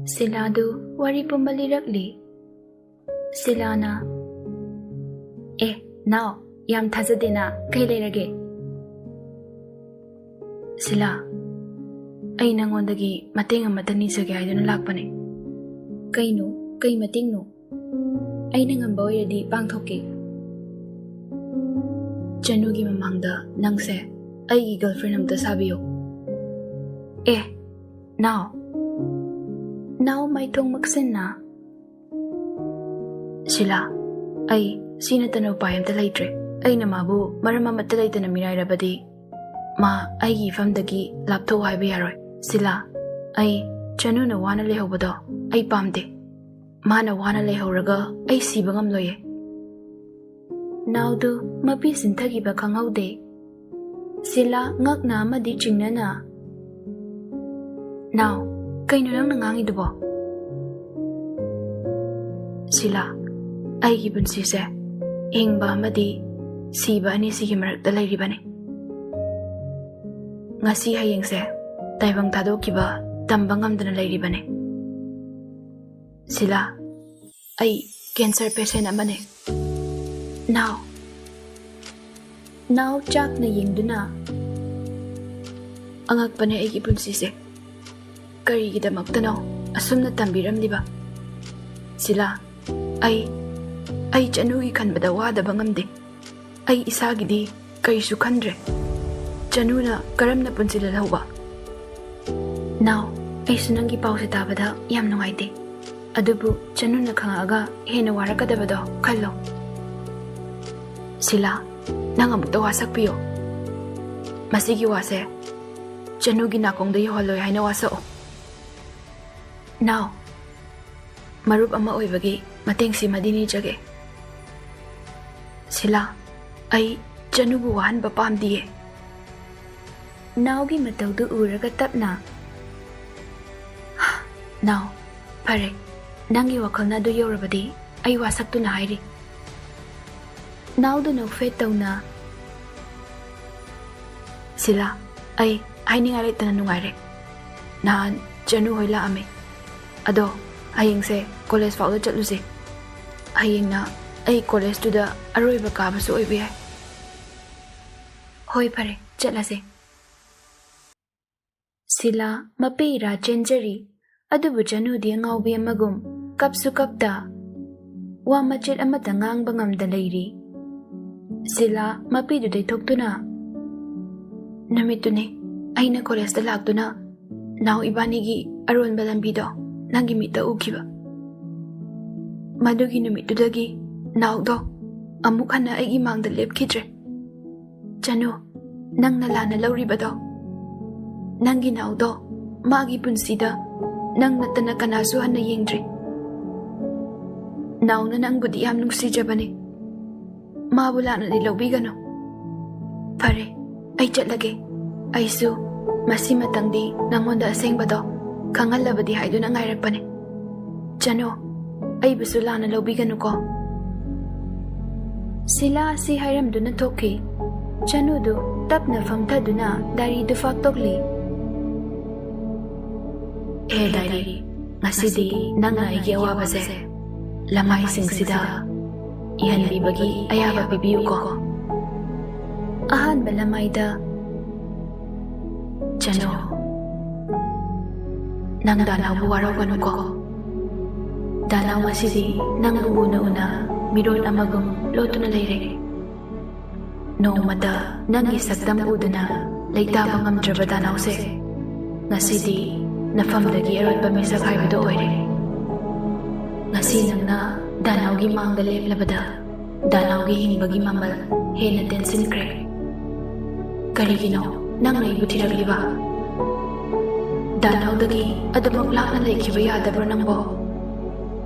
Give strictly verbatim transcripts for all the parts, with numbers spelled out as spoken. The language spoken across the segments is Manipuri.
ꯁꯤꯂꯥꯗꯨ ꯋꯥꯔꯤ ꯄꯨꯝꯕ ꯂꯤꯔꯛꯂꯤ꯫ ꯁꯤꯂꯥꯅ, "ꯑꯦ, ꯅꯥꯎ, ꯌꯥꯝ ꯊꯥꯖꯗꯦꯅ, ꯀꯩ ꯂꯩꯔꯒꯦ?" "ꯁꯤꯂꯥ, ꯑꯩ ꯅꯪꯉꯣꯟꯗꯒꯤ ꯃꯇꯦꯡ ꯑꯃꯇ ꯅꯤꯖꯒꯦ ꯍꯥꯏꯗꯨꯅ ꯂꯥꯛꯄꯅꯦ꯫" "ꯀꯩꯅꯣ? ꯀꯩ ꯃꯇꯦꯡꯅꯣ? ꯑꯩꯅ ꯉꯝꯕ ꯑꯣꯏꯔꯗꯤ ꯄꯥꯡꯊꯣꯛꯀꯦ꯫" "ꯆꯅꯨꯒꯤ ꯃꯃꯥꯡꯗ ꯅꯪꯁꯦ ꯑꯩꯒꯤ girlfriend ꯑꯝꯇ ꯁꯥꯕꯤꯌꯨ꯫" "ꯑꯦ, ꯅꯥꯎ꯫" ꯅꯥꯎ ꯃꯥꯏꯊꯣꯡ ꯃꯛꯁꯤꯟꯅ, "ꯁꯤꯂꯥ, ꯑꯩ ꯁꯤ ꯅꯠꯇꯅ ꯎꯄꯥꯏ ꯑꯝꯇ ꯂꯩꯇ꯭ꯔꯦ꯫ ꯑꯩꯅ ꯃꯥꯕꯨ ꯃꯔꯝ ꯑꯃꯠꯇ ꯂꯩꯇꯅ ꯃꯤꯔꯥꯏꯔꯕꯗꯤ ꯃꯥ ꯑꯩꯒꯤ ꯏꯐꯝꯗꯒꯤ ꯂꯥꯞꯊꯣꯛꯎ ꯍꯥꯏꯕ ꯌꯥꯔꯣꯏ꯫ ꯁꯤꯂꯥ, ꯑꯩ ꯆꯅꯨꯅ ꯋꯥꯅ ꯂꯩꯍꯧꯕꯗꯣ ꯑꯩ ꯄꯥꯝꯗꯦ꯫ ꯃꯥꯅ ꯋꯥꯅ ꯂꯩꯍꯧꯔꯒ ꯑꯩ ꯁꯤꯕ ꯉꯝꯂꯣꯏꯌꯦ꯫" ꯅꯥꯎꯗꯨ ꯃꯄꯤ ꯁꯤꯟꯊꯈꯤꯕ ꯈꯪꯍꯧꯗꯦ꯫ ꯁꯤꯂꯥ ꯉꯛꯅ ꯑꯃꯗꯤ ꯆꯤꯡꯅꯅ, "ꯅꯥꯎ, ꯀꯩꯅꯣ ꯅꯪꯅ ꯉꯥꯡꯉꯤꯗꯨꯕꯣ?" "ꯁꯤꯂꯥ, ꯑꯩꯒꯤ ꯄꯨꯟꯁꯤꯁꯦ ꯍꯤꯡꯕ ꯑꯃꯗꯤ ꯁꯤꯕ ꯑꯅꯤꯁꯤꯒꯤ ꯃꯔꯛꯇ ꯂꯩꯔꯤꯕꯅꯤ꯫ ꯉꯁꯤ ꯍꯌꯦꯡꯁꯦ ꯇꯥꯏꯕꯪ ꯊꯥꯗꯣꯛꯈꯤꯕ ꯇꯝꯕ ꯉꯝꯗꯅ ꯂꯩꯔꯤꯕꯅꯤ꯫ ꯁꯤꯂꯥ, ꯑꯩ cancer patient ꯑꯃꯅꯦ꯫" "ꯅꯥꯎ꯫" ꯅꯥꯎ ꯆꯥꯛꯅ ꯌꯦꯡꯗꯨꯅ, "ꯑꯉꯛꯄꯅꯦ ꯑꯩꯒꯤ ꯄꯨꯟꯁꯤꯁꯦ꯫ ꯀꯔꯤꯒꯤꯗꯃꯛꯇꯅꯣ ꯑꯁꯨꯝꯅ ꯇꯝꯕꯤꯔꯝꯂꯤꯕ? ꯁꯤꯂꯥ, ꯑꯩ, ꯑꯩ ꯆꯅꯨꯒꯤ ꯈꯟꯕꯗ ꯋꯥꯗꯕ ꯉꯝꯗꯦ꯫ ꯑꯩ ꯏꯁꯥꯒꯤꯗꯤ ꯀꯔꯤꯁꯨ ꯈꯟꯗ꯭ꯔꯦ꯫ ꯆꯅꯨꯅ ꯀꯔꯝꯅ ꯄꯨꯟꯁꯤꯜꯍꯧꯕ?" "ꯅꯥꯎ, ꯑꯩꯁꯨ ꯅꯪꯒꯤ ꯄꯥꯎꯁꯦ ꯇꯥꯕꯗ ꯌꯥꯝ ꯅꯨꯡꯉꯥꯏꯇꯦ꯫ ꯑꯗꯨꯕꯨ ꯆꯅꯨꯅ ꯈꯪꯉꯛꯑꯒ ꯍꯦꯟꯅ ꯋꯥꯔꯛꯀꯗꯕꯗꯣ ꯈꯜꯂꯣ꯫" "ꯁꯤꯂꯥ, ꯅꯪ ꯑꯃꯨꯛꯇ ꯋꯥꯁꯛꯄꯤꯌꯣ꯫ ꯃꯁꯤꯒꯤ ꯋꯥꯁꯦ ꯆꯅꯨꯒꯤ ꯅꯥꯀꯣꯡꯗ ꯌꯧꯍꯜꯂꯣꯏ ꯍꯥꯏꯅ ꯋꯥꯁꯛꯑꯣ꯫" "ꯅꯥꯎ, ꯃꯔꯨꯞ ꯑꯃ ꯑꯣꯏꯕꯒꯤ ꯃꯇꯦꯡꯁꯤꯃꯗꯤ ꯅꯤꯖꯒꯦ꯫ ꯁꯤꯂꯥ, ꯑꯩ ꯆꯅꯨꯕꯨ ꯋꯥꯍꯟꯕ ꯄꯥꯝꯗꯤꯌꯦ꯫" ꯅꯥꯎꯒꯤ ꯃꯇꯧꯗꯨ ꯎꯔꯒ ꯇꯞꯅ, "ꯅꯥꯎ, ꯐꯔꯦ, ꯅꯪꯒꯤ ꯋꯥꯈꯜꯅ ꯑꯗꯨ ꯌꯧꯔꯕꯗꯤ ꯑꯩ ꯋꯥꯁꯛꯇꯨꯅ ꯍꯥꯏꯔꯤ꯫" ꯅꯥꯎꯗꯨ ꯅꯣꯛꯐꯦꯠ ꯇꯧꯅ, "ꯁꯤꯂꯥ, ꯑꯩ ꯍꯥꯏꯅꯤꯡꯉꯥꯏ ꯂꯩꯇꯅ ꯅꯨꯡꯉꯥꯏꯔꯦ꯫ ꯅꯍꯥꯟ ꯆꯅꯨ ꯍꯣꯏ ꯂꯥꯛꯑꯝꯃꯦ꯫ ꯑꯗꯣ ꯍꯌꯦꯡꯁꯦ ꯀꯣꯂꯦꯖ ꯐꯥꯎꯗ ꯆꯠꯂꯨꯁꯦ꯫ ꯍꯌꯦꯡꯅ ꯑꯩ ꯀꯣꯂꯦꯖꯇꯨꯗ ꯑꯔꯣꯏꯕ ꯀꯥꯕꯁꯨ ꯑꯣꯏꯕ ꯌꯥꯏ꯫ ꯍꯣꯏ, ꯐꯔꯦ, ꯆꯠꯂꯁꯦ꯫ ꯁꯤꯂꯥ ꯃꯄꯤ ꯏꯔꯥ ꯆꯦꯟꯖꯔꯤ꯫ ꯑꯗꯨꯕꯨ ꯆꯅꯨꯗꯤ ꯑꯉꯥꯎꯕꯤ ꯑꯃꯒꯨꯝ ꯀꯞꯁꯨ ꯀꯞꯇ, ꯋꯥ ꯃꯆꯦꯠ ꯑꯃꯠꯇ ꯉꯥꯡꯕ ꯉꯝꯗ ꯂꯩꯔꯤ꯫ ꯁꯤꯂꯥ ꯃꯄꯤꯗꯨꯗꯩ ꯊꯣꯛꯇꯨꯅ, "ꯅꯨꯃꯤꯠꯇꯨꯅꯤ ꯑꯩꯅ ꯀꯣꯂꯦꯖꯇ ꯂꯥꯛꯇꯨꯅ ꯅꯥꯎ ꯏꯕꯥꯅꯤꯒꯤ ꯑꯔꯣꯟꯕ ꯂꯝꯕꯤꯗꯣ ꯅꯪꯒꯤ ꯃꯤꯠꯇ ꯎꯈꯤꯕ꯫ ꯃꯗꯨꯒꯤ ꯅꯨꯃꯤꯠꯇꯨꯗꯒꯤ ꯅꯥꯎꯗꯣ ꯑꯃꯨꯛ ꯍꯟꯅ ꯑꯩꯒꯤ ꯃꯥꯡꯗ ꯂꯦꯞꯈꯤꯗ꯭ꯔꯦ꯫ ꯆꯅꯨ, ꯅꯪꯅ ꯂꯥꯟꯅ ꯂꯧꯔꯤꯕꯗꯣ, ꯅꯪꯒꯤ ꯅꯥꯎꯗꯣ ꯃꯥꯒꯤ ꯄꯨꯟꯁꯤꯗ ꯅꯪ ꯅꯠꯇꯅ ꯀꯅꯥꯁꯨ ꯍꯟꯅ ꯌꯦꯡꯗ꯭ꯔꯤ꯫ ꯅꯥꯎꯅ ꯅꯪꯕꯨꯗꯤ ꯌꯥꯝ ꯅꯨꯡꯁꯤꯖꯕꯅꯤ꯫ ꯃꯥꯕꯨ ꯂꯥꯟꯅꯗꯤ ꯂꯧꯕꯤꯒꯅꯨ꯫ ꯐꯔꯦ, ꯑꯩ ꯆꯠꯂꯒꯦ꯫ ꯑꯩꯁꯨ ꯃꯁꯤꯃꯇꯪꯗꯤ ꯅꯪꯉꯣꯟꯗ ꯑꯁꯦꯡꯕꯗꯣ ꯈꯪꯍꯜꯂꯕꯗꯤ ꯍꯥꯏꯗꯨꯅ ꯉꯥꯏꯔꯛꯄꯅꯦ꯫ ꯆꯅꯨ, ꯑꯩꯕꯨꯁꯨ ꯂꯥꯟꯅ ꯂꯧꯕꯤꯒꯅꯨꯀꯣ꯫" ꯁꯤꯂꯥ ꯑꯁꯤ ꯍꯥꯏꯔꯝꯗꯨꯅ ꯊꯣꯛꯈꯤ꯫ ꯆꯅꯨꯗꯨ ꯇꯞꯅ ꯐꯝꯊꯗꯨꯅ ꯗꯥꯏꯔꯤꯗꯨ ꯐꯥꯛꯇꯣꯛꯂꯤ꯫ "ꯍꯦ ꯗꯥꯏꯔꯤ, ꯉꯁꯤꯗꯤ ꯅꯪꯅ ꯑꯩꯒꯤ ꯑꯋꯥꯕꯁꯦ ꯂꯃꯥꯏꯁꯤꯡꯁꯤꯗ ꯏꯍꯟꯕꯤꯕꯒꯤ ꯑꯌꯥꯕ ꯄꯤꯕꯤꯌꯨꯀꯣ꯫" ꯑꯍꯥꯟꯕ ꯂꯃꯥꯏꯗ, "ꯆꯅꯨ, ꯅꯪ ꯗꯥꯅꯥꯎꯕꯨ ꯋꯥꯔꯧꯒꯅꯨꯀꯣ꯫ ꯗꯥꯅꯥꯎ ꯉꯁꯤꯗꯤ ꯅꯪꯕꯨ ꯎꯅ ꯎꯅ ꯃꯤꯔꯣꯜ ꯑꯃꯒꯨꯝ ꯂꯣꯠꯇꯨꯅ ꯂꯩꯔꯦ꯫ ꯅꯣꯡꯃꯇ ꯅꯪꯒꯤ ꯁꯛꯇꯝ ꯎꯗꯅ ꯂꯩꯇꯥꯕ ꯉꯝꯗ꯭ꯔꯕ ꯗꯥꯅꯥꯎꯁꯦ ꯉꯁꯤꯗꯤ ꯅꯐꯝꯗꯒꯤ ꯑꯔꯣꯟꯕ ꯃꯤꯁꯛ ꯍꯥꯏꯕꯗꯣ ꯑꯣꯏꯔꯦ꯫ ꯉꯁꯤ ꯅꯪꯅ ꯗꯥꯅꯥꯎꯒꯤ ꯃꯥꯡꯗ ꯂꯦꯞꯂꯕꯗ ꯗꯥꯅꯥꯎꯒꯤ ꯍꯤꯡꯕꯒꯤ ꯃꯃꯜ ꯍꯦꯟꯅ ꯇꯦꯟꯁꯤꯟꯈ꯭ꯔꯦ꯫ ꯀꯔꯤꯒꯤꯅꯣ ꯅꯪꯅ ꯑꯩꯕꯨ ꯊꯤꯔꯛꯂꯤꯕ? ꯗꯥꯅꯥꯎꯗꯒꯤ ꯑꯗꯨꯃꯛ ꯂꯥꯞꯅ ꯂꯩꯈꯤꯕ ꯌꯥꯗꯕ꯭ꯔꯣ ꯅꯪꯕꯣ?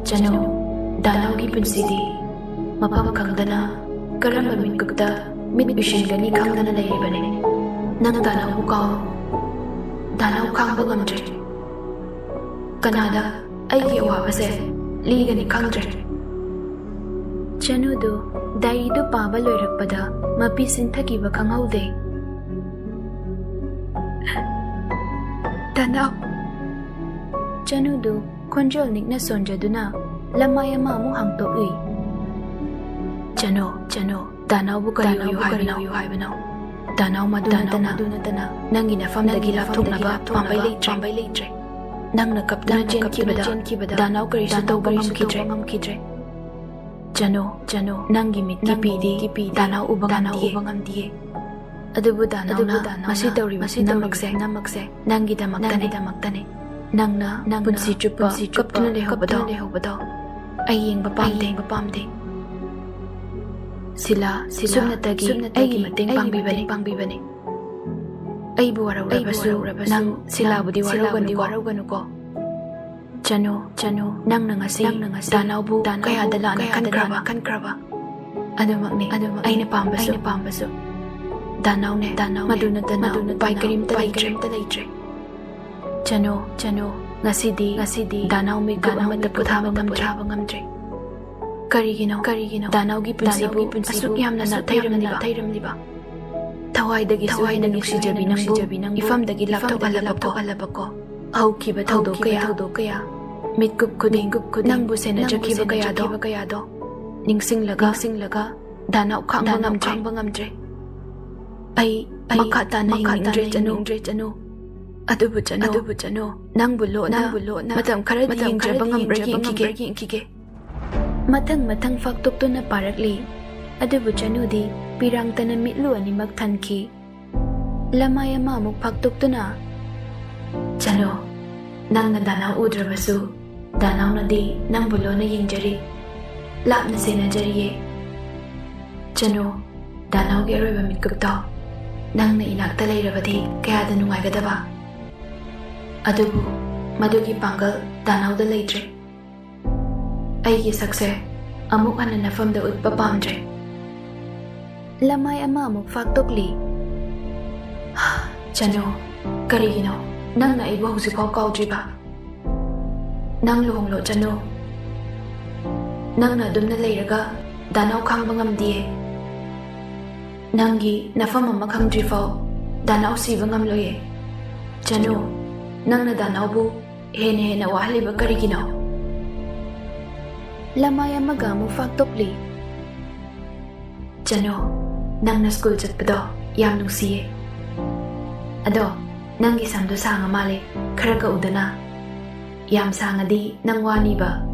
ꯆꯅꯨ, ꯗꯥꯅꯥꯎꯒꯤ ꯄꯨꯟꯁꯤꯗꯤ ꯃꯐꯝ ꯈꯪꯗꯅ ꯀꯔꯝꯕ ꯃꯤꯠꯀꯨꯞꯇ ꯃꯤꯠ ꯎꯏꯁꯤꯟꯒꯅꯤ ꯈꯪꯗꯅ ꯂꯩꯔꯤꯕꯅꯤ꯫ ꯅꯪ ꯗꯥꯅꯥꯎꯕꯨ ꯀꯥꯎ꯫ ꯗꯥꯅꯥꯎ ꯈꯥꯡꯕ ꯉꯝꯗ꯭ꯔꯦ꯫ ꯀꯅꯥꯗ ꯑꯩꯒꯤ ꯑꯋꯥꯕꯁꯦ ꯂꯤꯒꯅꯤ ꯈꯪꯗ꯭ꯔꯦ꯫" ꯆꯅꯨꯗꯨ ꯗꯥꯏꯔꯤꯗꯨ ꯄꯥꯕ ꯂꯣꯏꯔꯛꯄꯗ ꯃꯄꯤ ꯁꯤꯟꯊꯈꯤꯕ ꯈꯪꯍꯧꯗꯦ꯫ ꯗꯥꯅꯥꯎ꯫ ꯆꯅꯨꯗꯨ ꯈꯣꯟꯖꯦꯜ ꯅꯤꯛꯅ ꯁꯣꯟꯖꯗꯨꯅ ꯂꯃꯥꯏ ꯑꯃ ꯑꯃꯨꯛ ꯍꯥꯡꯇꯣꯛꯏ꯫ ꯆꯅꯨ, ꯆꯅꯨ, ꯗꯥꯅꯥꯎꯕꯨ ꯀꯔꯤ ꯑꯣꯏꯌꯨ ꯍꯥꯏꯕꯅꯣ? ꯗꯥꯅꯥꯎ ꯃꯗꯨ ꯅꯠꯇꯅ ꯅꯪꯒꯤ ꯅꯐꯝꯗꯒꯤ ꯂꯥꯞꯊꯣꯛꯅꯕ ꯄꯥꯝꯕꯩ ꯂꯩꯇ꯭ꯔꯦ꯫ ꯅꯪꯅ ꯀꯞꯇꯨꯅ ꯆꯦꯟꯈꯤꯕꯗ ꯗꯥꯅꯥꯎ ꯀꯔꯤꯁꯨ ꯇꯧꯕ ꯉꯝꯈꯤꯗ꯭ꯔꯦ꯫ ꯆꯅꯨ, ꯆꯅꯨ, ꯅꯪꯒꯤ ꯃꯤꯠꯀꯤ ꯄꯤꯗꯤ ꯗꯥꯅꯥꯎ ꯎꯕ ꯉꯝꯗꯤꯌꯦ꯫ ꯑꯗꯨꯕꯨ ꯗꯥꯅꯥꯎꯅ ꯉꯁꯤ ꯇꯧꯔꯤꯕ ꯄꯨꯝꯅꯃꯛꯁꯦ ꯅꯪꯒꯤꯗꯃꯛꯇꯅꯦ꯫ ꯅꯪꯅ ꯄꯨꯟꯁꯤ ꯆꯨꯞꯄ ꯀꯞꯇꯨꯅ ꯂꯩꯍꯧꯕꯗꯣ ꯑꯩ ꯌꯦꯡꯕ ꯄꯥꯝꯗꯦ꯫ ꯁꯤꯂꯥ, ꯁꯨꯞꯅꯇꯒꯤ ꯑꯩꯒꯤ ꯃꯇꯦꯡ ꯄꯥꯡꯕꯤꯕꯅꯤ꯫ ꯑꯩꯕꯨ ꯋꯥꯔꯧꯔꯕꯁꯨ ꯅꯪ ꯁꯤꯂꯥꯕꯨꯗꯤ ꯋꯥꯔꯧꯒꯅꯨꯀꯣ꯫ ꯆꯅꯨ, ꯆꯅꯨ, ꯅꯪꯅ ꯉꯁꯤ ꯗꯥꯅꯥꯎꯕꯨ ꯀꯌꯥꯗ ꯂꯥꯟꯅ ꯈꯟꯈ꯭ꯔꯕ? ꯑꯗꯨꯃꯛꯅꯤ ꯑꯩꯅ ꯄꯥꯝꯕꯁꯨ꯫ ꯗꯥꯅꯥꯎꯅꯦ, ꯃꯗꯨ ꯅꯠꯇꯅ ꯎꯄꯥꯏ ꯀꯔꯤꯝꯇ ꯂꯩꯇ꯭ꯔꯦ꯫ ꯆꯅꯨ, ꯆꯅꯨ, ꯉꯁꯤꯗꯤ, ꯉꯁꯤꯗꯤ ꯗꯥꯅꯥꯎ ꯃꯤꯀꯨꯞ ꯑꯃꯠꯇ ꯄꯣꯊꯥꯕ ꯉꯝꯗ꯭ꯔꯦ꯫ ꯀꯔꯤꯒꯤꯅꯣ, ꯀꯔꯤꯒꯤꯅꯣ ꯗꯥꯅꯥꯎꯒꯤ ꯄꯨꯟꯁꯤꯕꯨ ꯑꯁꯨꯛ ꯌꯥꯝꯅ ꯅꯥꯊꯩꯔꯝꯂꯤꯕ? ꯊꯋꯥꯏꯗꯒꯤꯁꯨ ꯍꯦꯟꯅ ꯅꯨꯡꯁꯤꯖꯕꯤ ꯅꯪꯕꯨ ꯏꯐꯝꯗꯒꯤ ꯂꯥꯞꯊꯣꯛꯍꯜꯂꯕꯀꯣ꯫ ꯍꯧꯈꯤꯕ ꯊꯧꯗꯣꯛ ꯀꯌꯥ, ꯃꯤꯠꯀꯨꯞ ꯈꯨꯗꯤꯡ ꯅꯪꯕꯨ ꯁꯦꯟꯅꯖꯈꯤꯕ ꯀꯌꯥꯗꯣ ꯅꯤꯡꯁꯤꯡꯂꯒ, ꯅꯤꯡꯁꯤꯡꯂꯒ ꯗꯥꯅꯥꯎ ꯈꯥꯡꯕ ꯉꯝꯗ꯭ꯔꯦ꯫ ꯑꯩ ꯃꯈꯥ ꯇꯥꯅ ꯍꯤꯡꯅꯤꯡꯗ꯭ꯔꯦ, ꯆꯅꯨ꯫ ꯑꯗꯨꯕꯨ ꯆꯅꯨ, ꯑꯗꯨꯕꯨ ꯆꯅꯨ, ꯅꯪꯕꯨ ꯂꯣꯠꯅ, ꯅꯪꯕꯨ ꯂꯣꯠꯅ ꯃꯇꯝ ꯈꯔꯗꯤ ꯃꯇꯝ ꯌꯦꯡꯖꯕ ꯈꯔꯗꯤ ꯉꯝꯕ꯭ꯔꯥ ꯌꯦꯡꯖꯕ ꯌꯦꯡꯈꯤꯒꯦ꯫ ꯉꯝꯕ꯭ꯔꯥ ꯌꯦꯡꯈꯤꯒꯦ꯫ ꯃꯊꯪ ꯃꯊꯪ ꯐꯥꯛꯇꯣꯛꯇꯨꯅ ꯄꯥꯔꯛꯂꯤ꯫ ꯑꯗꯨꯕꯨ ꯆꯅꯨꯗꯤ ꯄꯤꯔꯥꯡꯇꯅ ꯃꯤꯠꯂꯨ ꯑꯅꯤꯃꯛ ꯊꯟꯈꯤ꯫ ꯂꯃꯥꯏ ꯑꯃ ꯑꯃꯨꯛ ꯐꯥꯛꯇꯣꯛꯇꯨꯅ, ꯆꯅꯨ, ꯅꯪꯅ ꯗꯥꯅꯥꯎ ꯎꯗ꯭ꯔꯕꯁꯨ, ꯗꯥꯅꯥꯎꯅꯗꯤ ꯅꯪꯕꯨ ꯂꯣꯟꯅ ꯌꯦꯡꯖꯔꯤ, ꯂꯥꯞꯅ ꯁꯦꯟꯅꯖꯔꯤꯌꯦ꯫ ꯆꯅꯨ, ꯗꯥꯅꯥꯎꯒꯤ ꯑꯔꯣꯏꯕ ꯃꯤꯠꯀꯨꯞꯇꯣ ꯅꯪꯅ ꯏꯅꯥꯛꯇ ꯂꯩꯔꯕꯗꯤ ꯀꯌꯥꯗ ꯅꯨꯡꯉꯥꯏꯒꯗꯕ꯫ ꯑꯗꯨꯕꯨ ꯃꯗꯨꯒꯤ ꯄꯥꯡꯒꯜ ꯗꯥꯅꯥꯎꯗ ꯂꯩꯇ꯭ꯔꯦ꯫ ꯑꯩꯒꯤ ꯁꯛꯁꯦ ꯑꯃꯨꯛ ꯍꯟꯅ ꯅꯐꯝꯗ ꯎꯠꯄ ꯄꯥꯝꯗ꯭ꯔꯦ꯫ ꯂꯃꯥꯏ ꯑꯃ ꯑꯃꯨꯛ ꯐꯥꯛꯇꯣꯛꯂꯤ꯫ ꯆꯅꯨ, ꯀꯔꯤꯒꯤꯅꯣ ꯅꯪꯅ ꯑꯩꯕꯨ ꯍꯧꯖꯤꯛꯐꯥꯎ ꯀꯥꯎꯗ꯭ꯔꯤꯕ? ꯅꯪ ꯂꯨꯍꯣꯡꯂꯣ, ꯆꯅꯨ꯫ ꯅꯪꯅ ꯑꯗꯨꯝꯅ ꯂꯩꯔꯒ ꯗꯥꯅꯥꯎ ꯈꯥꯡꯕ ꯉꯝꯗꯤꯌꯦ꯫ ꯅꯪꯒꯤ ꯅꯐꯝ ꯑꯃ ꯈꯪꯗ꯭ꯔꯤꯐꯥꯎ ꯗꯥꯅꯥꯎ ꯁꯤꯕ ꯉꯝꯂꯣꯏꯌꯦ꯫ ꯆꯅꯨ, ꯅꯪꯅ ꯗꯥꯅꯥꯎꯕꯨ ꯍꯦꯟꯅ ꯍꯦꯟꯅ ꯋꯥꯍꯜꯂꯤꯕ ꯀꯔꯤꯒꯤꯅꯣ? ꯂꯃꯥꯏ ꯑꯃꯒ ꯑꯃꯨꯛ ꯐꯥꯛꯇꯣꯛꯂꯤ꯫ ꯆꯅꯨ, ꯅꯪꯅ ꯁ꯭ꯀꯨꯜ ꯆꯠꯄꯗꯣ ꯌꯥꯝ ꯅꯨꯡꯁꯤꯌꯦ꯫ ꯑꯗꯣ ꯅꯪꯒꯤ ꯁꯝꯗꯣ ꯁꯥꯡꯉ ꯃꯥꯜꯂꯦ, ꯈꯔ ꯀꯛꯎꯗꯅ꯫ ꯌꯥꯝ ꯁꯥꯡꯉꯗꯤ ꯅꯪ ꯋꯥꯅꯤꯕ꯫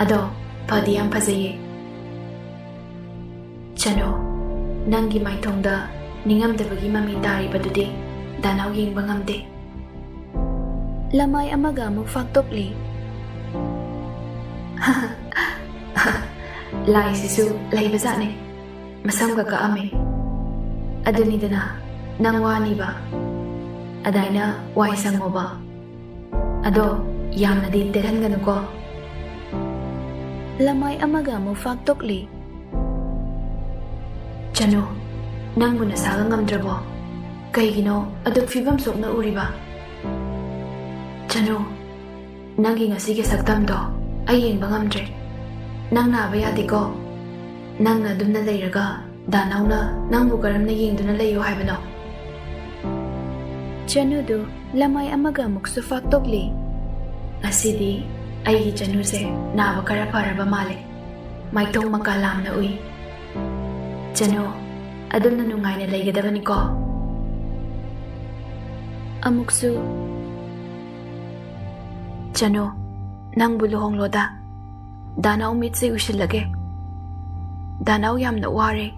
ꯑꯗꯣ ꯐꯗꯤ ꯌꯥꯝ ꯐꯖꯩꯌꯦ꯫ ꯆꯅꯨ, ꯅꯪꯒꯤ ꯃꯥꯏꯊꯣꯡꯗ ꯅꯤꯡꯉꯝꯗꯕꯒꯤ ꯃꯃꯤ ꯇꯥꯔꯤꯕꯗꯨꯗꯤ ꯗꯥꯅꯥꯎ ꯌꯦꯡꯕ ꯉꯝꯗꯦ꯫ ꯂꯃꯥꯏ ꯑꯃꯒ ꯑꯃꯨꯛ ꯐꯥꯛꯇꯣꯛꯂꯤ꯫ ꯂꯥꯏꯁꯤꯁꯨ ꯂꯩꯕꯖꯥꯠꯅꯤ꯫ ꯃꯁꯝꯒ ꯀꯛꯑꯝꯃꯦ꯫ ꯑꯗꯨꯅꯤꯗꯅ, ꯅꯪ ꯋꯥꯅꯤꯕ꯫ ꯑꯗꯥꯏꯅ ꯋꯥꯏ ꯁꯪꯉꯣꯕ꯫ ꯑꯗꯣ ꯌꯥꯝꯅꯗꯤ ꯇꯦꯜꯍꯟꯒꯅꯨꯀꯣ꯫ ꯂꯃꯥꯏ ꯑꯃꯒ ꯑꯃꯨꯛ ꯐꯥꯛꯇꯣꯛꯂꯤ꯫ ꯆꯅꯨ, ꯅꯪꯕꯨ ꯅꯁꯥꯒ ꯉꯝꯗ꯭ꯔꯕꯣ? ꯀꯩꯒꯤꯅꯣ ꯑꯗꯨꯛ ꯐꯤꯕꯝ ꯁꯣꯛꯅ ꯎꯔꯤꯕ? ꯆꯅꯨ, ꯅꯪꯒꯤ ꯉꯁꯤꯒꯤ ꯁꯛꯇꯝꯗꯣ ꯑꯩ ꯌꯦꯡꯕ ꯉꯝꯗ꯭ꯔꯦ꯫ ꯅꯪ ꯅꯥꯕ ꯌꯥꯗꯦꯀꯣ꯫ ꯅꯪꯅ ꯑꯗꯨꯝꯅ ꯂꯩꯔꯒ ꯗꯥꯅꯥꯎꯅ ꯅꯪꯕꯨ ꯀꯔꯝꯅ ꯌꯦꯡꯗꯨꯅ ꯂꯩꯌꯣ ꯍꯥꯏꯕꯅꯣ? ꯆꯅꯨꯗꯨ ꯂꯃꯥꯏ ꯑꯃꯒ ꯑꯃꯨꯛꯁꯨ ꯐꯥꯛꯇꯣꯛꯂꯤ꯫ ꯉꯁꯤꯗꯤ ꯑꯩꯒꯤ ꯆꯅꯨꯁꯦ ꯅꯥꯕ ꯈꯔ ꯐꯔꯕ ꯃꯥꯜꯂꯦ꯫ ꯃꯥꯏꯊꯣꯡ ꯃꯀꯥ ꯂꯥꯝꯅ ꯎꯏ꯫ ꯆꯅꯨ, ꯑꯗꯨꯝꯅ ꯅꯨꯡꯉꯥꯏꯅ ꯂꯩꯒꯗꯕꯅꯤꯀꯣ꯫ ꯑꯃꯨꯛꯁꯨ꯫ ꯆꯅꯨ, ꯅꯪꯕꯨ ꯂꯨꯍꯣꯡꯂꯣꯗ꯫ ꯗꯥꯅꯥꯎ ꯃꯤꯠꯁꯦ ꯎꯏꯁꯤꯜꯂꯒꯦ꯫ ꯗꯥꯅꯥꯎ ꯌꯥꯝꯅ ꯋꯥꯔꯦ꯫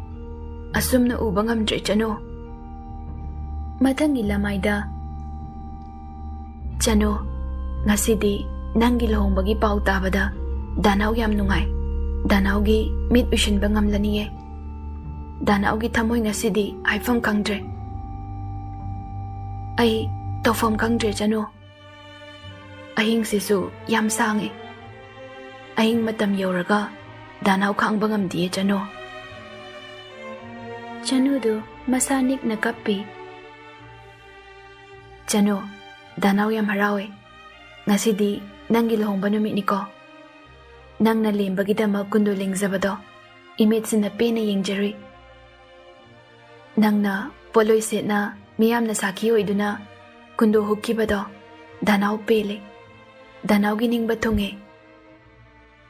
ꯑꯁꯨꯝꯅ ꯎꯕ ꯉꯝꯗ꯭ꯔꯦ, ꯆꯅꯨ꯫ ꯃꯊꯪꯒꯤ ꯂꯃꯥꯏꯗ꯫ ꯆꯅꯨ, ꯉꯁꯤꯗꯤ ꯅꯪꯒꯤ ꯂꯨꯍꯣꯡꯕꯒꯤ ꯄꯥꯎ ꯇꯥꯕꯗ ꯗꯥꯅꯥꯎ ꯌꯥꯝ ꯅꯨꯡꯉꯥꯏ꯫ ꯗꯥꯅꯥꯎꯒꯤ ꯃꯤꯠ ꯎꯏꯁꯤꯟꯕ ꯉꯝꯂꯅꯤꯌꯦ꯫ ꯗꯥꯅꯥꯎꯒꯤ ꯊꯃꯣꯏ ꯉꯁꯤꯗꯤ ꯍꯥꯏꯐꯝ ꯈꯪꯗ꯭ꯔꯦ꯫ ꯑꯩ ꯇꯧꯐꯝ ꯈꯪꯗ꯭ꯔꯦ, ꯆꯅꯨ꯫ ꯑꯍꯤꯡꯁꯤꯁꯨ ꯌꯥꯝ ꯁꯥꯡꯉꯦ꯫ ꯑꯍꯤꯡ ꯃꯇꯝ ꯌꯧꯔꯒ ꯗꯥꯅꯥꯎ ꯈꯥꯡꯕ ꯉꯝꯗꯤꯌꯦ, ꯆꯅꯨ꯫ ꯆꯅꯨꯗꯨ ꯃꯁꯥ ꯅꯤꯛꯅ ꯀꯞꯄꯤ꯫ ꯆꯅꯨ, ꯗꯥꯅꯥꯎ ꯌꯥꯝ ꯍꯔꯥꯎꯋꯦ꯫ ꯉꯁꯤꯗꯤ ꯅꯪꯒꯤ ꯂꯨꯍꯣꯡꯕ ꯅꯨꯃꯤꯠꯅꯤꯀꯣ꯫ ꯅꯪꯅ ꯂꯦꯝꯕꯒꯤꯗꯃꯛ ꯀꯨꯟꯗꯣ ꯂꯦꯡꯖꯕꯗꯣ ꯏꯃꯤꯠꯁꯤꯅ ꯄꯦꯟꯅ ꯌꯦꯡꯖꯔꯨꯏ꯫ ꯅꯪꯅ ꯄꯣꯠꯂꯣꯏ ꯁꯦꯠꯅ ꯃꯤꯌꯥꯝꯅ ꯁꯥꯈꯤ ꯑꯣꯏꯗꯨꯅ ꯀꯨꯟꯗꯣ ꯍꯨꯛꯈꯤꯕꯗꯣ ꯗꯥꯅꯥꯎ ꯄꯦꯜꯂꯦ꯫ ꯗꯥꯅꯥꯎꯒꯤ ꯅꯤꯡꯕ ꯊꯨꯡꯉꯦ꯫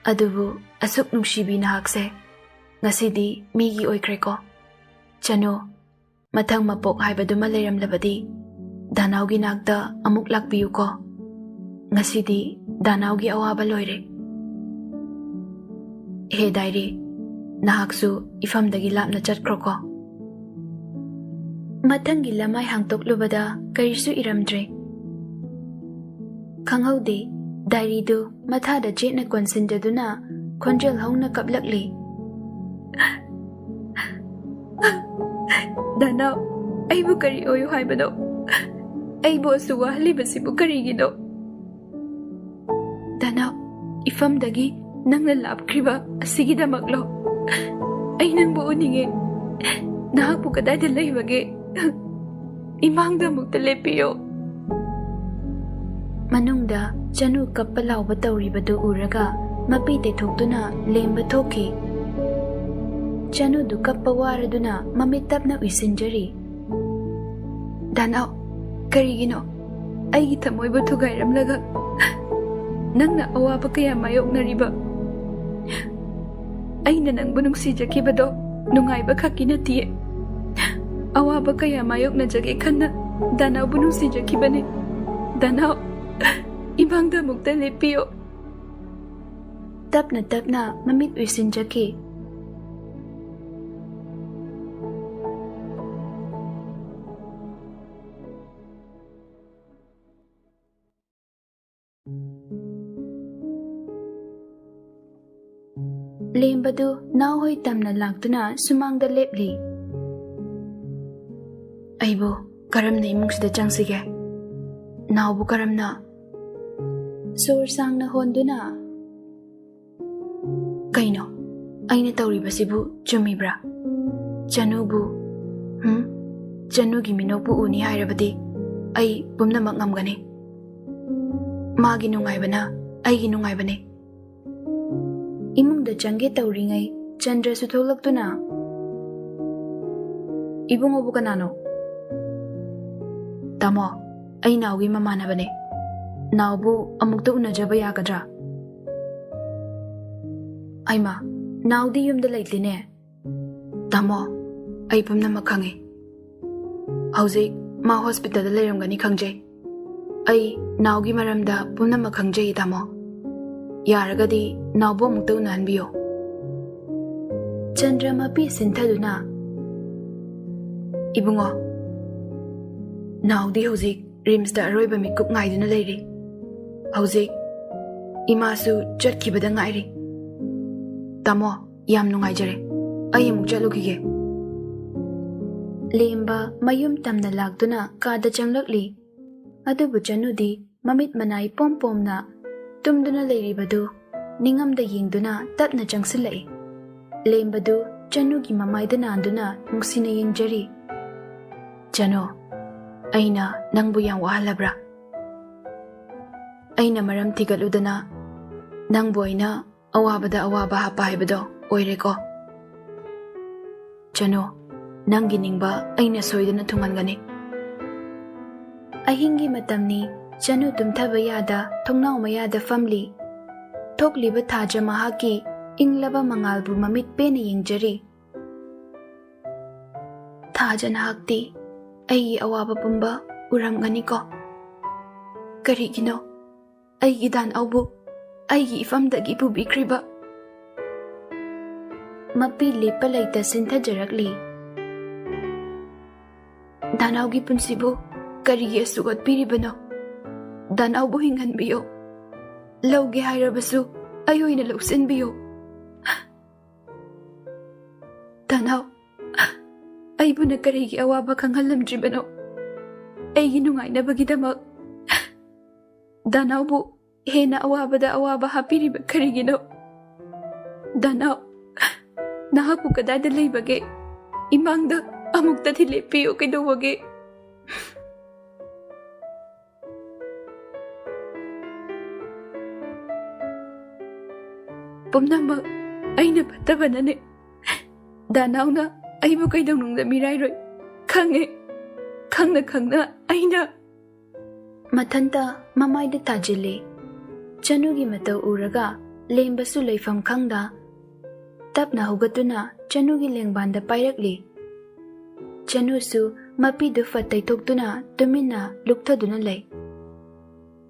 ꯑꯗꯨꯕꯨ ꯑꯁꯨꯛ ꯅꯨꯡꯁꯤꯕꯤ ꯅꯍꯥꯛꯁꯦ ꯉꯁꯤꯗꯤ ꯃꯤꯒꯤ ꯑꯣꯏꯈ꯭ꯔꯦꯀꯣ꯫ ꯆꯅꯨ, ꯃꯊꯪ ꯃꯄꯣꯛ ꯍꯥꯏꯕꯗꯨꯃ ꯂꯩꯔꯝꯂꯕꯗꯤ ꯗꯥꯅꯥꯎꯒꯤ ꯅꯥꯛꯇ ꯑꯃꯨꯛ ꯂꯥꯛꯄꯤꯌꯨꯀꯣ꯫ ꯉꯁꯤꯗꯤ ꯗꯥꯅꯥꯎꯒꯤ ꯑꯋꯥꯕ ꯂꯣꯏꯔꯦ꯫ ꯍꯦ ꯗꯥꯏꯔꯤ, ꯅꯍꯥꯛꯁꯨ ꯏꯐꯝꯗꯒꯤ ꯂꯥꯞꯅ ꯆꯠꯈ꯭ꯔꯣꯀꯣ꯫ ꯃꯊꯪꯒꯤ ꯂꯃꯥꯏ ꯍꯥꯡꯇꯣꯛꯂꯨꯕꯗ ꯀꯔꯤꯁꯨ ꯏꯔꯝꯗ꯭ꯔꯦ꯫ ꯈꯪꯍꯧꯗꯦ, ꯗꯥꯏꯔꯤꯗꯨ ꯃꯊꯥꯗ ꯆꯦꯠꯅ ꯀꯣꯟꯁꯤꯟꯖꯗꯨꯅ ꯈꯣꯟꯖꯦꯜ ꯍꯧꯅ ꯀꯞꯂꯛꯂꯤ꯫ "ꯗꯥꯅꯥꯎ, ꯑꯩꯕꯨ ꯀꯔꯤ ꯑꯣꯏꯌꯨ ꯍꯥꯏꯕꯅꯣ? ꯑꯩꯕꯨ ꯑꯁꯨꯛ ꯋꯥꯍꯜꯂꯤꯕꯁꯤꯕꯨ ꯀꯔꯤꯒꯤꯅꯣ? ꯗꯥꯅꯥꯎ, ꯏꯐꯝꯗꯒꯤ ꯅꯪꯅ ꯂꯥꯞꯈ꯭ꯔꯤꯕ ꯑꯁꯤꯒꯤꯗꯃꯛꯂꯣ? ꯑꯩ ꯅꯪꯕꯨ ꯎꯅꯤꯡꯉꯦ꯫ ꯅꯍꯥꯛꯄꯨ ꯀꯗꯥꯏꯗ ꯂꯩꯕꯒꯦ? ꯏꯃꯥꯡꯗ ꯑꯃꯨꯛꯇ ꯂꯦꯞꯄꯤꯌꯨ꯫" ꯃꯅꯨꯡꯗ ꯆꯅꯨ ꯀꯞꯄ ꯂꯥꯎꯕ ꯇꯧꯔꯤꯕꯗꯨ ꯎꯔꯒ ꯃꯄꯤ ꯇꯩꯊꯣꯛꯇꯨꯅ ꯂꯦꯝꯕ ꯊꯣꯛꯈꯤ꯫ ꯆꯅꯨꯗꯨ ꯀꯞꯄ ꯋꯥꯔꯗꯨꯅ ꯃꯃꯤꯠ ꯇꯞꯅ ꯎꯏꯁꯤꯟꯖꯔꯤ꯫ "ꯗꯥꯅꯥꯎ, ꯀꯔꯤꯒꯤꯅꯣ ꯑꯩꯒꯤ ꯊꯃꯣꯏꯕꯨ ꯊꯨꯒꯥꯏꯔꯝꯂꯒ ꯅꯪꯅ ꯑꯋꯥꯕ ꯀꯌꯥ ꯃꯥꯌꯣꯛꯅꯔꯤꯕ? ꯑꯩꯅ ꯅꯪꯕꯨ ꯅꯨꯡꯁꯤꯖꯈꯤꯕꯗꯣ ꯅꯨꯡꯉꯥꯏꯕ ꯈꯛꯀꯤ ꯅꯠꯇꯤꯌꯦ꯫ ꯑꯋꯥꯕ ꯀꯌꯥ ꯃꯥꯌꯣꯛꯅꯖꯒꯦ ꯈꯟꯅ ꯗꯥꯅꯥꯎꯕꯨ ꯅꯨꯡꯁꯤꯖꯈꯤꯕꯅꯦ꯫ ꯗꯥꯅꯥꯎ, ꯏꯃꯥꯡꯗ ꯑꯃꯨꯛꯇ ꯂꯦꯞꯄꯤꯌꯣ꯫" ꯇꯞꯅ ꯇꯞꯅ ꯃꯃꯤꯠ ꯎꯏꯁꯤꯟꯖꯈꯤ꯫ ꯂꯦꯝꯕꯗꯨ ꯅꯥꯎꯍꯣꯏ ꯇꯝꯅ ꯂꯥꯛꯇꯨꯅ ꯁꯨꯃꯥꯡꯗ ꯂꯦꯞꯂꯤ꯫ "ꯑꯩꯕꯨ ꯀꯔꯝꯅ ꯏꯃꯨꯡꯁꯤꯗ ꯆꯪꯁꯤꯒꯦ? ꯅꯥꯎꯕꯨ ꯀꯔꯝꯅ?" ꯁꯣꯔ ꯁꯥꯡꯅ ꯍꯣꯟꯗꯨꯅ, "ꯀꯩꯅꯣ? ꯑꯩꯅ ꯇꯧꯔꯤꯕꯁꯤꯕꯨ ꯆꯨꯝꯃꯤꯕ꯭ꯔꯥ? ꯆꯅꯨꯕꯨ, ꯍꯨꯝ? ꯆꯅꯨꯒꯤ ꯃꯤꯅꯣꯛꯄꯨ ꯎꯅꯤ ꯍꯥꯏꯔꯕꯗꯤ ꯑꯩ ꯄꯨꯝꯅꯃꯛ ꯉꯝꯒꯅꯤ꯫ ꯃꯥꯒꯤ ꯅꯨꯡꯉꯥꯏꯕꯅ ꯑꯩꯒꯤ ꯅꯨꯡꯉꯥꯏꯕꯅꯤ꯫" ꯏꯃꯨꯡꯗ ꯆꯪꯒꯦ ꯇꯧꯔꯤꯉꯩ ꯆꯟꯗ꯭ꯔꯁꯨ ꯊꯣꯛꯂꯛꯇꯨꯅ, "ꯏꯕꯨꯡꯉꯣꯕꯨ ꯀꯅꯥꯅꯣ?" "ꯇꯥꯃꯣ, ꯑꯩ ꯅꯥꯎꯒꯤ ꯃꯃꯥꯟꯅꯕꯅꯦ꯫ ꯅꯥꯎꯕꯨ ꯑꯃꯨꯛꯇ ꯎꯅꯖꯕ ꯌꯥꯒꯗ꯭ꯔꯥ? ꯑꯩꯃ, ꯅꯥꯎꯗꯤ ꯌꯨꯝꯗ ꯂꯩꯇꯦꯅꯦ꯫ ꯇꯥꯃꯣ, ꯑꯩ ꯄꯨꯝꯅꯃꯛ ꯈꯪꯉꯤ꯫ ꯍꯧꯖꯤꯛ ꯃꯥ ꯍꯣꯁꯄꯤꯇꯥꯜꯗ ꯂꯩꯔꯝꯒꯅꯤ ꯈꯪꯖꯩ꯫ ꯑꯩ ꯅꯥꯎꯒꯤ ꯃꯔꯝꯗ ꯄꯨꯝꯅꯃꯛ ꯈꯪꯖꯩ, ꯇꯥꯃꯣ꯫ ꯌꯥꯔꯒꯗꯤ ꯅꯥꯎꯕꯨ ꯑꯃꯨꯛꯇ ꯎꯅꯍꯟꯕꯤꯌꯣ꯫ ꯆꯟꯗ꯭ꯔꯃꯄꯤ ꯁꯤꯟꯊꯗꯨꯅ, "ꯏꯕꯨꯡꯉꯣ, ꯅꯥꯎꯗꯤ ꯍꯧꯖꯤꯛ ꯔꯤꯝꯁꯇ ꯑꯔꯣꯏꯕ ꯃꯤꯀꯨꯞ ꯉꯥꯏꯗꯨꯅ ꯂꯩꯔꯤ꯫ ꯍꯧꯖꯤꯛ ꯏꯃꯥꯁꯨ ꯆꯠꯈꯤꯕꯗ ꯉꯥꯏꯔꯤ꯫ ꯇꯥꯃꯣ, ꯌꯥꯝ ꯅꯨꯡꯉꯥꯏꯖꯔꯦ꯫ ꯑꯩ ꯑꯃꯨꯛ ꯆꯠꯂꯨꯈꯤꯒꯦ꯫" ꯂꯦꯝꯕ ꯃꯌꯨꯝ ꯇꯝꯅ ꯂꯥꯛꯇꯨꯅ ꯀꯥꯗ ꯆꯪꯂꯛꯂꯤ꯫ ꯑꯗꯨꯕꯨ ꯆꯅꯨꯗꯤ ꯃꯃꯤꯠ ꯃꯅꯥꯏ ꯄꯣꯝ ꯄꯣꯝꯅ ꯇꯨꯝꯗꯨꯅ ꯂꯩꯔꯤꯕꯗꯨ ꯅꯤꯡꯉꯝꯗ ꯌꯦꯡꯗꯨꯅ ꯇꯞꯅ ꯆꯪꯁꯤꯜꯂꯛꯏ꯫ ꯂꯦꯝꯕꯗꯨ ꯆꯅꯨꯒꯤ ꯃꯃꯥꯏꯗ ꯅꯥꯟꯗꯨꯅ ꯅꯨꯡꯁꯤꯅ ꯌꯦꯡꯖꯔꯤ꯫ "ꯆꯅꯨ, ꯑꯩꯅ ꯅꯪꯕꯨ ꯌꯥꯝ ꯋꯥꯍꯜꯂꯕ꯭ꯔꯥ? ꯑꯩꯅ ꯃꯔꯝ ꯊꯤꯒꯠꯂꯨꯗꯅ ꯅꯪꯕꯨ ꯑꯩꯅ ꯑꯋꯥꯕꯗ ꯑꯋꯥꯕ ꯍꯥꯞꯄ ꯍꯥꯏꯕꯗꯣ ꯑꯣꯏꯔꯦꯀꯣ꯫ ꯆꯅꯨ, ꯅꯪꯒꯤ ꯅꯤꯡꯕ ꯑꯩꯅ ꯁꯣꯏꯗꯅ ꯊꯨꯡꯍꯟꯒꯅꯤ꯫" ꯑꯍꯤꯡꯒꯤ ꯃꯇꯝꯅꯤ꯫ ꯆꯅꯨ ꯇꯨꯝꯊꯕ ꯌꯥꯗ ꯊꯣꯡꯅꯥꯎ ꯃꯌꯥꯗ ꯐꯝꯂꯤ꯫ ꯊꯣꯛꯂꯤꯕ ꯊꯥꯖ ꯃꯍꯥꯛꯀꯤ ꯏꯪꯂꯕ ꯃꯉꯥꯜꯕꯨ ꯃꯃꯤꯠ ꯄꯦꯟꯅ ꯌꯦꯡꯖꯔꯤ꯫ "ꯊꯥꯖ, ꯅꯍꯥꯛꯇꯤ ꯑꯩꯒꯤ ꯑꯋꯥꯕ ꯄꯨꯝꯕ ꯎꯔꯝꯒꯅꯤꯀꯣ꯫ ꯀꯔꯤꯒꯤꯅꯣ ꯑꯩꯒꯤ ꯗꯥꯅꯥꯎꯕꯨ ꯑꯩꯒꯤ ꯏꯐꯝꯗꯒꯤ ꯄꯨꯕꯤꯈ꯭ꯔꯤꯕ?" ꯃꯄꯤ ꯂꯦꯞꯄ ꯂꯩꯇ ꯁꯤꯟꯊꯖꯔꯛꯂꯤ꯫ "ꯗꯥꯅꯥꯎꯒꯤ ꯄꯨꯟꯁꯤꯕꯨ ꯀꯔꯤꯒꯤ ꯑꯁꯨꯛ ꯑꯣꯠꯄꯤꯔꯤꯕꯅꯣ? ꯗꯥꯅꯥꯎꯕꯨ ꯍꯤꯡꯍꯟꯕꯤꯌꯣ꯫ ꯂꯧꯒꯦ ꯍꯥꯏꯔꯕꯁꯨ ꯑꯩ ꯑꯣꯏꯅ ꯂꯧꯁꯤꯟꯕꯤꯌꯣ꯫ ꯗꯥꯅꯥꯎ, ꯑꯩꯕꯨꯅ ꯀꯔꯤꯒꯤ ꯑꯋꯥꯕ ꯈꯪꯍꯜꯂꯝꯗ꯭ꯔꯤꯕꯅꯣ? ꯑꯩꯒꯤ ꯅꯨꯡꯉꯥꯏꯅꯕꯒꯤꯗꯃꯛ ꯗꯥꯅꯥꯎꯕꯨ ꯍꯦꯟꯅ ꯑꯋꯥꯕꯗ ꯑꯋꯥꯕ ꯍꯥꯞꯄꯤꯔꯤꯕ ꯀꯔꯤꯒꯤꯅꯣ? ꯗꯥꯅꯥꯎ, ꯅꯍꯥꯛꯄꯨ ꯀꯗꯥꯏꯗ ꯂꯩꯕꯒꯦ? ꯏꯃꯥꯡꯗ ꯑꯃꯨꯛꯇꯗꯤ ꯂꯦꯞꯄꯤꯌꯨ, ꯀꯩꯗꯧꯕꯒꯦ?" "ꯄꯨꯝꯅꯃꯛ ꯑꯩꯅ ꯐꯠꯇꯕꯅꯅꯦ꯫ ꯗꯥꯅꯥꯎꯅ ꯑꯩꯕꯨ ꯀꯩꯗꯧꯅꯨꯡꯗ ꯃꯤꯔꯥꯏꯔꯣꯏ ꯈꯪꯉꯦ꯫ ꯈꯪꯅ ꯈꯪꯅ ꯑꯩꯅ ꯃꯊꯟꯇ ꯃꯃꯥꯏꯗ ꯊꯥꯖꯤꯜꯂꯤ꯫ ꯆꯅꯨꯒꯤ ꯃꯇꯧ ꯎꯔꯒ ꯂꯦꯝꯕꯁꯨ ꯂꯩꯐꯝ ꯈꯪꯗ ꯇꯞꯅ ꯍꯧꯒꯠꯇꯨꯅ ꯆꯅꯨꯒꯤ ꯂꯦꯡꯕꯥꯟꯗ ꯄꯥꯏꯔꯛꯂꯤ꯫ ꯆꯅꯨꯁꯨ ꯃꯄꯤꯗꯨ ꯐꯠ ꯇꯩꯊꯣꯛꯇꯨꯅ ꯇꯨꯃꯤꯟꯅ ꯂꯨꯞꯊꯗꯨꯅ ꯂꯩ꯫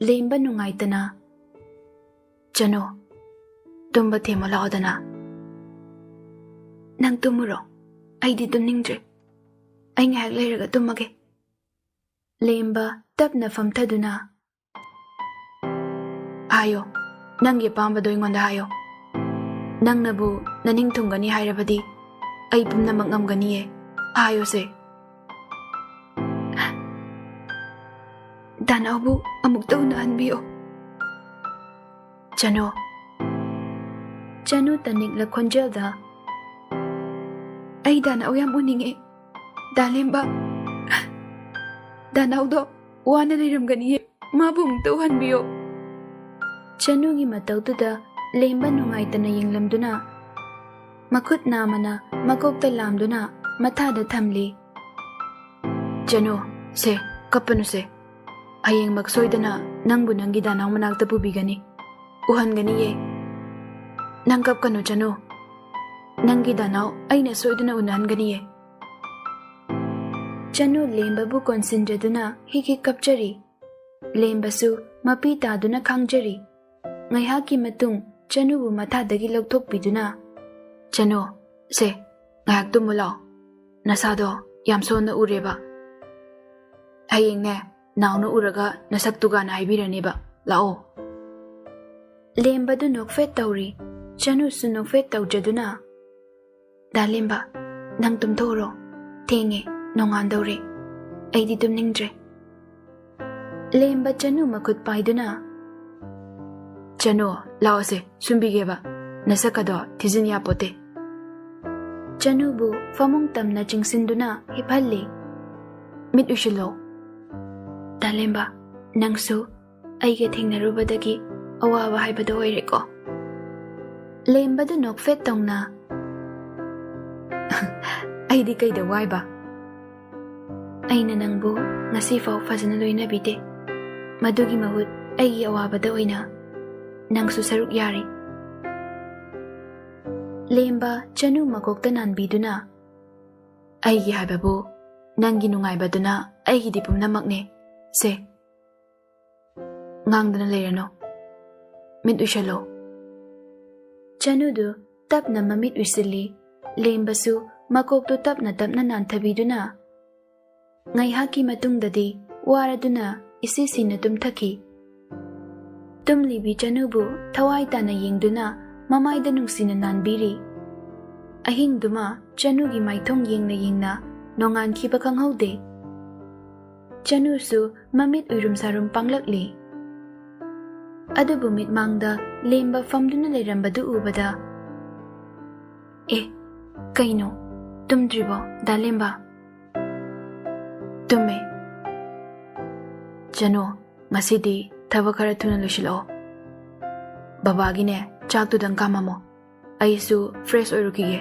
ꯂꯦꯝꯕ ꯅꯨꯡꯉꯥꯏꯇꯅ, "ꯆꯅꯨ, ꯇꯨꯝꯕ ꯊꯦꯝꯃꯨ ꯂꯥꯛꯑꯣꯗꯅ꯫" "ꯅꯪ ꯇꯨꯝꯃꯨꯔꯣ, ꯑꯩꯗꯤ ꯇꯨꯝꯅꯤꯡꯗ꯭ꯔꯦ꯫ ꯑꯩ ꯉꯥꯏꯍꯥꯛ ꯂꯩꯔꯒ ꯇꯨꯝꯃꯒꯦ꯫" ꯂꯦꯝꯕ ꯇꯞꯅ ꯐꯝꯊꯗꯨꯅ, "ꯍꯥꯏꯌꯣ, ꯅꯪꯒꯤ ꯑꯄꯥꯝꯕꯗꯣ ꯑꯩꯉꯣꯟꯗ ꯍꯥꯏꯌꯣ꯫ ꯅꯪꯅꯕꯨ ꯅꯅꯤꯡ ꯊꯨꯡꯒꯅꯤ ꯍꯥꯏꯔꯕꯗꯤ ꯑꯩ ꯄꯨꯝꯅꯃꯛ ꯉꯝꯒꯅꯤꯌꯦ꯫ ꯍꯥꯏꯌꯣꯁꯦ꯫" "ꯗꯥꯅꯥꯎꯕꯨ ꯑꯃꯨꯛꯇ ꯎꯅꯍꯟꯕꯤꯌꯣ꯫" "ꯆꯅꯨ꯫" ꯆꯅꯨ ꯇꯅꯤꯛꯂ ꯈꯣꯟꯖꯦꯜꯗ, "ꯑꯩ ꯗꯥꯅꯥꯎ ꯌꯥꯝ ꯎꯅꯤꯡꯉꯦ꯫ ꯗꯥ ꯂꯦꯝꯕ, ꯗꯥꯅꯥꯎꯗꯣ ꯋꯥꯅ ꯂꯩꯔꯝꯒꯅꯤꯌꯦ, ꯃꯥꯕꯨ ꯑꯃꯨꯛꯇ ꯎꯍꯟꯕꯤꯌꯣ꯫" ꯆꯅꯨꯒꯤ ꯃꯇꯧꯗꯨꯗ ꯂꯦꯝꯕ ꯅꯨꯡꯉꯥꯏꯇꯅ ꯌꯦꯡꯂꯝꯗꯨꯅ, ꯃꯈꯨꯠ ꯅꯥꯝꯃꯅ ꯃꯀꯣꯛꯇ ꯂꯥꯝꯗꯨꯅ ꯃꯊꯥꯗ ꯊꯝꯂꯤ꯫ "ꯆꯅꯨ, ꯁꯦ, ꯀꯞꯄꯅꯨꯁꯦ꯫ ꯍꯌꯦꯡꯃꯛ ꯁꯣꯏꯗꯅ ꯅꯪꯕꯨ ꯅꯪꯒꯤ ꯗꯥꯅꯥꯎ ꯃꯅꯥꯛꯇ ꯄꯨꯕꯤꯒꯅꯤ꯫ ꯎꯍꯟꯒꯅꯤꯌꯦ꯫ ꯅꯪ ꯀꯞꯀꯅꯨ, ꯆꯅꯨ꯫ ꯅꯪꯒꯤ ꯗꯥꯅꯥꯎ ꯑꯩꯅ ꯁꯣꯏꯗꯅ ꯎꯅꯍꯟꯒꯅꯤꯌꯦ꯫" ꯆꯅꯨ ꯂꯦꯝꯕꯕꯨ ꯀꯣꯟꯁꯤꯟꯖꯗꯨꯅ ꯍꯤꯛ ꯍꯤꯛ ꯀꯞꯆꯔꯤ꯫ ꯂꯦꯝꯕꯁꯨ ꯃꯄꯤ ꯇꯥꯗꯨꯅ ꯈꯥꯡꯖꯔꯤ꯫ ꯉꯥꯏꯍꯥꯛꯀꯤ ꯃꯇꯨꯡ ꯆꯅꯨꯕꯨ ꯃꯊꯥꯗꯒꯤ ꯂꯧꯊꯣꯛꯄꯤꯗꯨꯅ, "ꯆꯅꯨ, ꯁꯦ, ꯉꯥꯏꯍꯥꯛ ꯇꯨꯝꯃꯨ ꯂꯥꯛꯑꯣ꯫ ꯅꯁꯥꯗꯣ ꯌꯥꯝ ꯁꯣꯟꯅ ꯎꯔꯦꯕ꯫ ꯍꯌꯦꯡꯅꯦ, ꯅꯥꯎꯅ ꯎꯔꯒ ꯅꯁꯛ ꯇꯨꯒꯥꯅ ꯍꯥꯏꯕꯤꯔꯅꯦꯕ꯫ ꯂꯥꯛꯑꯣ꯫" ꯂꯦꯝꯕꯗꯨ ꯅꯣꯛꯐꯦꯠ ꯇꯧꯔꯤ꯫ ꯆꯅꯨꯁꯨ ꯅꯣꯛꯐꯦꯠ ꯇꯧꯖꯗꯨꯅ, "ꯗꯥ ꯂꯦꯝꯕ, ꯅꯪ ꯇꯨꯝꯊꯣꯛꯎꯔꯣ꯫ ꯊꯦꯡꯉꯦ, ꯅꯣꯡꯉꯥꯟꯗꯧꯔꯦ꯫ ꯑꯩꯗꯤ ꯇꯨꯝꯅꯤꯡꯗ꯭ꯔꯦ꯫" ꯂꯦꯝꯕ ꯆꯅꯨ ꯃꯈꯨꯠ ꯄꯥꯏꯗꯨꯅ, "ꯆꯅꯨ, ꯂꯥꯛꯑꯣꯁꯦ, ꯁꯨꯝꯕꯤꯒꯦꯕ꯫ ꯅꯁꯛ ꯑꯗꯣ ꯊꯤꯖꯤꯟ ꯌꯥꯄꯣꯠꯇꯦ꯫" ꯆꯅꯨꯕꯨ ꯐꯃꯨꯡ ꯇꯝꯅ ꯆꯤꯡꯁꯤꯟꯗꯨꯅ ꯍꯤꯞꯍꯜꯂꯤ꯫ "ꯃꯤꯠ ꯎꯏꯁꯤꯜꯂꯣ꯫ ꯗꯥ ꯂꯦꯝꯕ, ꯅꯪꯁꯨ ꯑꯩꯒ ꯊꯦꯡꯅꯔꯨꯕꯗꯒꯤ ꯑꯋꯥꯕ ꯍꯥꯏꯕꯗꯣ ꯑꯣꯏꯔꯦꯀꯣ?" ꯂꯦꯝꯕꯗꯨ ꯅꯣꯛꯐꯦꯠ ꯇꯧꯅ, "ꯑꯩꯗꯤ ꯀꯩꯗ ꯋꯥꯏꯕ? ꯑꯩꯅ ꯅꯪꯕꯨ ꯉꯁꯤꯐꯥꯎ ꯐꯖꯅ ꯂꯣꯏꯅꯕꯤꯗꯦ꯫ ꯃꯗꯨꯒꯤ ꯃꯍꯨꯠ ꯑꯩꯒꯤ ꯑꯋꯥꯕꯗ ꯑꯣꯏꯅ ꯅꯪꯁꯨ ꯁꯔꯨꯛ ꯌꯥꯔꯤ꯫ ꯂꯦꯝꯕ ꯆꯅꯨ ꯃꯀꯣꯛꯇ ꯅꯥꯟꯕꯤꯗꯨꯅ, "ꯑꯩꯒꯤ ꯍꯥꯏꯕꯕꯨ ꯅꯪꯒꯤ ꯅꯨꯡꯉꯥꯏꯕꯗꯨꯅ ꯑꯩꯒꯤꯗꯤ ꯄꯨꯝꯅꯃꯛꯅꯦ꯫ ꯁꯦ, ꯉꯥꯡꯗꯅ ꯂꯩꯔꯅꯨ꯫ ꯃꯤꯠ ꯎꯏꯁꯜꯂꯣ꯫" ꯆꯅꯨꯗꯨ ꯇꯞꯅ ꯃꯃꯤꯠ ꯎꯏꯁꯤꯜꯂꯤ꯫ ꯂꯦꯝꯕꯁꯨ ꯃꯀꯣꯛꯇꯨ ꯇꯞꯅ ꯇꯞꯅ ꯅꯥꯟꯊꯕꯤꯗꯨꯅ ꯉꯥꯏꯍꯥꯛꯀꯤ ꯃꯇꯨꯡꯗꯗꯤ ꯋꯥꯔꯗꯨꯅ ꯏꯁꯤ ꯁꯤꯅ ꯇꯨꯝꯊꯈꯤ꯫ ꯇꯨꯝꯂꯤꯕꯤ ꯆꯅꯨꯕꯨ ꯊꯋꯥꯏ ꯇꯥꯅ ꯌꯦꯡꯗꯨꯅ ꯃꯃꯥꯏꯗ ꯅꯨꯡꯁꯤꯅ ꯅꯥꯟꯕꯤꯔꯤ꯫ ꯑꯍꯤꯡꯗꯨꯃ ꯆꯅꯨꯒꯤ ꯃꯥꯏꯊꯣꯡ ꯌꯦꯡꯅ ꯌꯦꯡꯅ ꯅꯣꯡꯉꯥꯟꯈꯤꯕ ꯈꯪꯍꯧꯗꯦ꯫ ꯆꯅꯨꯁꯨ ꯃꯃꯤꯠ ꯎꯏꯔꯨꯝ ꯁꯥꯔꯨꯝ ꯄꯥꯡꯂꯛꯂꯤ꯫ ꯑꯗꯨꯕꯨ ꯃꯤꯠꯃꯥꯡꯗ ꯂꯦꯝꯕ ꯐꯝꯗꯨꯅ ꯂꯩꯔꯝꯕꯗꯨ ꯎꯕꯗ, "ꯑꯦ, ꯀꯩꯅꯣ, ꯇꯨꯝꯗ꯭ꯔꯤꯕꯣ, ꯗꯥ ꯂꯦꯝꯕ?" "ꯇꯨꯝꯃꯦ꯫ ꯆꯅꯨ, ꯉꯁꯤꯗꯤ ꯊꯕꯛ ꯈꯔ ꯊꯨꯅ ꯂꯣꯏꯁꯤꯜꯂꯛꯑꯣ꯫ ꯕꯕꯥꯒꯤꯅꯦ, ꯆꯥꯛꯇꯨꯗꯪ ꯀꯥꯝꯃꯝꯃꯣ꯫ ꯑꯩꯁꯨ fresh ꯑꯣꯏꯔꯨꯈꯤꯒꯦ꯫"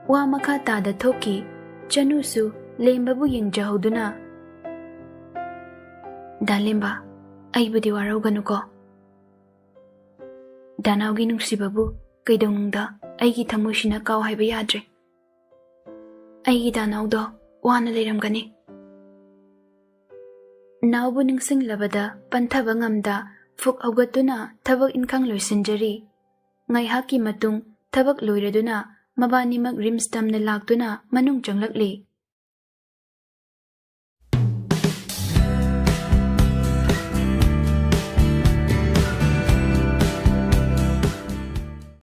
ꯋꯥ ꯃꯈꯥ ꯇꯥꯗ ꯊꯣꯛꯈꯤ꯫ ꯆꯅꯨꯁꯨ ꯂꯦꯝꯕꯕꯨ ꯌꯦꯡꯖꯍꯧꯗꯨꯅ, "ꯗꯥ ꯂꯦꯝꯕ, ꯑꯩꯕꯨꯗꯤ ꯋꯥꯔꯧꯒꯅꯨꯀꯣ꯫ ꯗꯥꯅꯥꯎꯒꯤ ꯅꯨꯡꯁꯤꯕꯕꯨ ꯀꯩꯗꯧꯅꯨꯡꯗ ꯑꯩꯒꯤ ꯊꯃꯣꯏꯁꯤꯅ ꯀꯥꯎ ꯍꯥꯏꯕ ꯌꯥꯗ꯭ꯔꯦ꯫ ꯑꯩꯒꯤ ꯗꯥꯅꯥꯎꯗꯣ ꯋꯥꯅ ꯂꯩꯔꯝꯒꯅꯤ꯫" ꯅꯥꯎꯕꯨ ꯅꯤꯡꯁꯤꯡꯂꯕꯗ ꯄꯟꯊꯕ ꯉꯝꯗ ꯐꯨꯛ ꯍꯧꯒꯠꯇꯨꯅ ꯊꯕꯛ ꯏꯟꯈꯥꯡ ꯂꯣꯏꯁꯤꯟꯖꯔꯤ꯫ ꯉꯥꯏꯍꯥꯛꯀꯤ ꯃꯇꯨꯡ ꯊꯕꯛ ꯂꯣꯏꯔꯗꯨꯅ ꯃꯕꯥꯅꯤꯃꯛ ꯔꯤꯝꯁ ꯇꯝꯅ ꯂꯥꯛꯇꯨꯅ ꯃꯅꯨꯡ ꯆꯪꯂꯛꯂꯤ꯫